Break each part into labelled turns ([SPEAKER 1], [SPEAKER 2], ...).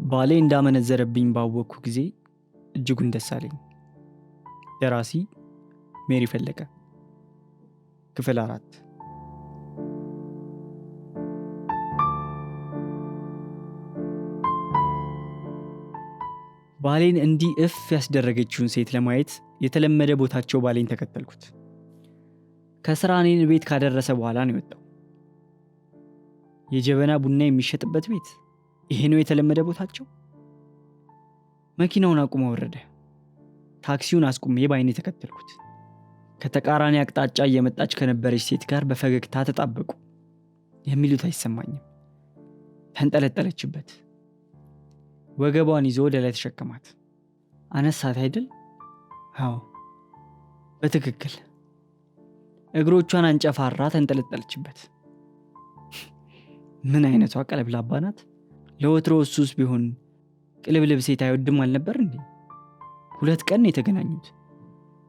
[SPEAKER 1] ባሌ እንዳመነዘረብኝ ባወቅኩ ጊዜ እጅጉን ደስ አለኝ። ደራሲ ሜሪ ፈለቀ። ክፍል 4። ባሌን እንዲህ እፍ ያስደረገችውን ሴት ለማየት የተለመደ ቦታቸው ባሌን ተከተልኩት። ከስራ እኔን ቤት ካደረሰ በኋላ ነው የወጣው። የጀበና ቡና የሚሸጥበት ቤት ይሄ ነው የተለመደ ቦታቸው። መኪናውን አቁሞ ወረደ። ታክሲውን አስቁሜ በአይኔ ተከተልኩት። ከተቃራኒ አቅጣጫ እየመጣች ከነበረች ሴት ጋር በፈገግታ ተጣበቁ። የሚሉት አይሰማኝም። ተንጠለጠለችበት። ወገቧን ይዞ ወደ ላይ ተሸከማት። አነሳት አይደል? አዎ፣ በትክክል። እግሮቿን አንጨፋራ ተንጠለጠለችበት። ምን አይነቷ ቀለብላባ ናት! ለወትሮ እሱስ ቢሆን ቅልብልብ ሴት አይወድም አልነበር እንዴ? 2 ቀን ነው የተገናኙት።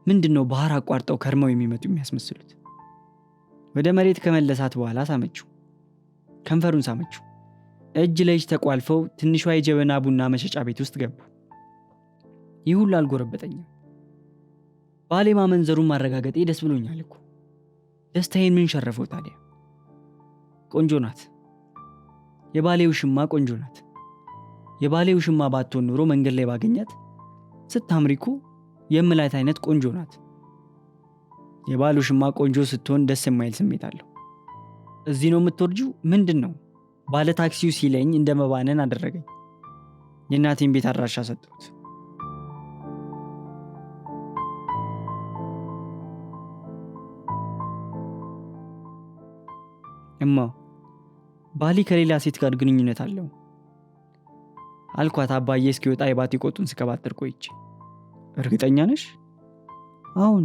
[SPEAKER 1] ምንድነው ባህር አቋርጠው ከርመው የሚመጡ የሚያስመስሉት? ወደ መሬት ከመለሳት በኋላ ሳመችው። ከንፈሩን ሳመችው። እጅ ለእጅ ተቋልፈው ትንሿ የጀበና ቡና መሸጫ ቤት ውስጥ ገቡ። ይህ ሁሉ አልጎረበጠኝም። ባሌ ማመንዘሩን ማረጋገጤ ደስ ብሎኛል እኮ። ደስታዬን ምን ሸረፈው ታዲያ? ቆንጆ ናት። የባሌ ውሽማ ቆንጆ ናት። የባሌ ውሽማ ባትሆን ኖሮ መንገድ ላይ ባገኛት ስታምሪ እኮ የምላት አይነት ቆንጆ ናት። የባል ውሽማ ቆንጆ ስትሆን ደስ የማይል ስሜት አለው። እዚህ ነው የምትወርጂው? ምንድን ነው? ባለ ታክሲው ሲለኝ እንደ መባነን አደረገኝ። የእናቴን ቤት አድራሻ ሰጠሁት። እማ ባሊ ከሌላ ሴት ጋር ግንኙነት አለው አልኳት። አባዬ እስኪወጣ የባቲ ቆጡን ስከባጥር ቆይቼ። እርግጠኛ ነሽ? አሁን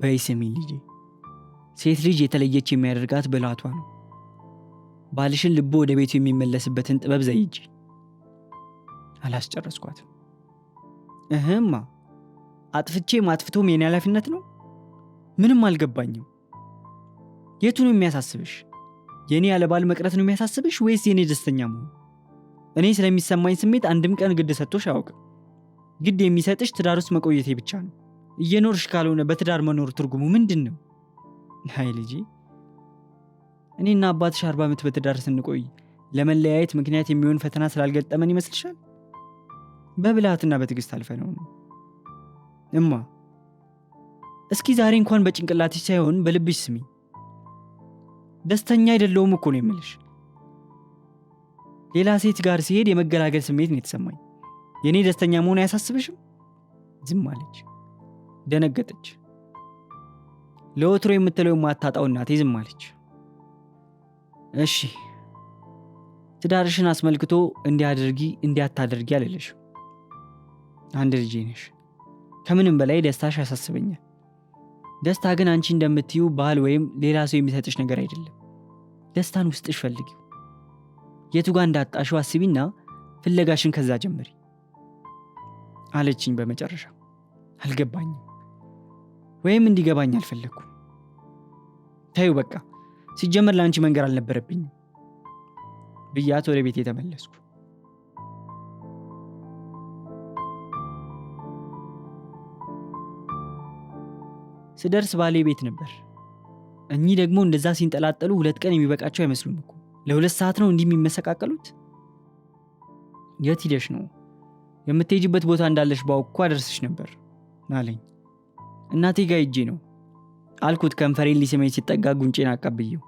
[SPEAKER 1] በይ ስሚ ልጄ፣ ሴት ልጅ የተለየች የሚያደርጋት ብልሃቷ ነው። ባልሽን ልቦ ወደ ቤቱ የሚመለስበትን ጥበብ ዘይጂ። አላስጨረስኳትም። እህማ አጥፍቼ ማጥፍቶም የኔ ኃላፊነት ነው? ምንም አልገባኝም። የቱ ነው የሚያሳስብሽ? የኔ ያለ ባል መቅረት ነው የሚያሳስብሽ ወይስ የኔ ደስተኛ መሆን? እኔ ስለሚሰማኝ ስሜት አንድም ቀን ግድ ሰጥቶሽ አያውቅም። ግድ የሚሰጥሽ ትዳር ውስጥ መቆየቴ ብቻ ነው። እየኖርሽ ካልሆነ በትዳር መኖር ትርጉሙ ምንድን ነው? አይ ልጄ፣ እኔና አባትሽ 40 ዓመት በትዳር ስንቆይ ለመለያየት ምክንያት የሚሆን ፈተና ስላልገጠመን ይመስልሻል? በብልሃትና በትዕግስት አልፈነው ነው። እማ እስኪ ዛሬ እንኳን በጭንቅላትሽ ሳይሆን በልብሽ ስሚ። ደስተኛ አይደለሁም እኮ ነው የምልሽ። ሌላ ሴት ጋር ሲሄድ የመገላገል ስሜት ነው የተሰማኝ። የኔ ደስተኛ መሆን አያሳስብሽም? ዝም አለች። ደነገጠች። ለወትሮ የምትለው የማታጣው እናቴ ዝም አለች። እሺ ትዳርሽን አስመልክቶ እንዲያደርጊ እንዲያታደርጊ አልልሽም። አንድ ልጄ ነሽ። ከምንም በላይ ደስታሽ ያሳስበኛል። ደስታ ግን አንቺ እንደምትዩ ባል ወይም ሌላ ሰው የሚሰጥሽ ነገር አይደለም። ደስታን ውስጥሽ ፈልጊው። የቱ ጋር እንዳጣሽው አስቢና ፍለጋሽን ከዛ ጀምሪ አለችኝ። በመጨረሻ አልገባኝም፣ ወይም እንዲገባኝ አልፈለኩም። ተይው በቃ፣ ሲጀመር ለአንቺ መንገር አልነበረብኝም ብያት ወደ ቤቴ ተመለስኩ። ስደርስ ባሌ ቤት ነበር። እኚህ ደግሞ እንደዛ ሲንጠላጠሉ 2 ቀን የሚበቃቸው አይመስሉም እኮ። ለ2 ሰዓት ነው እንዲህ የሚመሰቃቀሉት። የት ሂደሽ ነው? የምትሄጂበት ቦታ እንዳለሽ ባውቅ እኮ አደርስሽ ነበር አለኝ። እናቴ ጋር ሄጄ ነው አልኩት። ከንፈሬን ሊስመኝ ሲጠጋ ጉንጬን አቀብዬው።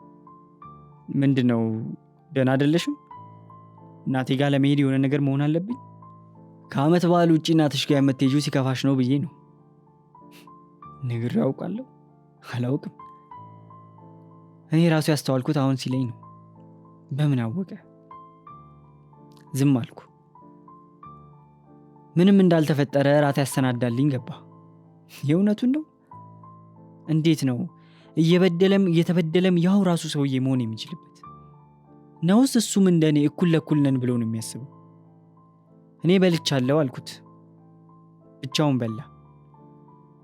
[SPEAKER 1] ምንድነው ደህና አይደለሽም? እናቴ ጋር ለመሄድ የሆነ ነገር መሆን አለብኝ? ከዓመት በዓል ውጪ እናትሽ ጋር የምትሄጂው ሲከፋሽ ነው ብዬ ነው። ነግሬው አውቃለሁ? አላውቅም። እኔ ራሱ ያስተዋልኩት አሁን ሲለኝ ነው። በምን አወቀ? ዝም አልኩ። ምንም እንዳልተፈጠረ እራት ያሰናዳልኝ ገባ። የእውነቱን ነው? እንዴት ነው እየበደለም እየተበደለም ያው ራሱ ሰውዬ መሆን የሚችልበት? ነውስ እሱም እንደኔ እኩል ለእኩል ነን ብሎ ነው የሚያስበው? እኔ በልቻለሁ አልኩት። ብቻውን በላ።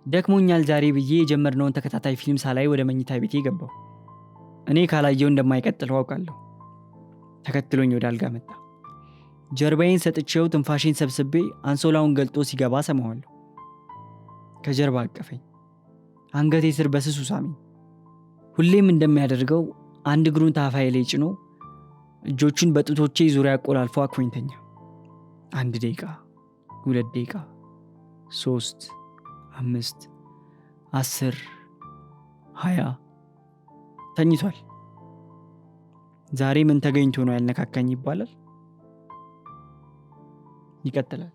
[SPEAKER 1] ደክሞኛል ዛሬ ብዬ የጀመርነውን ተከታታይ ፊልም ሳላይ ወደ መኝታ ቤቴ ገባሁ። እኔ ካላየው እንደማይቀጥለው አውቃለሁ። ተከትሎኝ ወደ አልጋ መጣ። ጀርባዬን ሰጥቼው ትንፋሼን ሰብስቤ አንሶላውን ገልጦ ሲገባ ሰማዋለሁ። ከጀርባ አቀፈኝ። አንገቴ ስር በስሱ ሳመኝ። ሁሌም እንደሚያደርገው አንድ እግሩን ታፋዬ ላይ ጭኖ እጆቹን በጡቶቼ ዙሪያ አቆላልፎ አቅፎኝ ተኛ። 1 ደቂቃ፣ 2 ደቂቃ፣ 3፣ 5፣ 10፣ 20 ተኝቷል። ዛሬ ምን ተገኝቶ ነው ያልነካካኝ ይባላል። ይቀጥላል።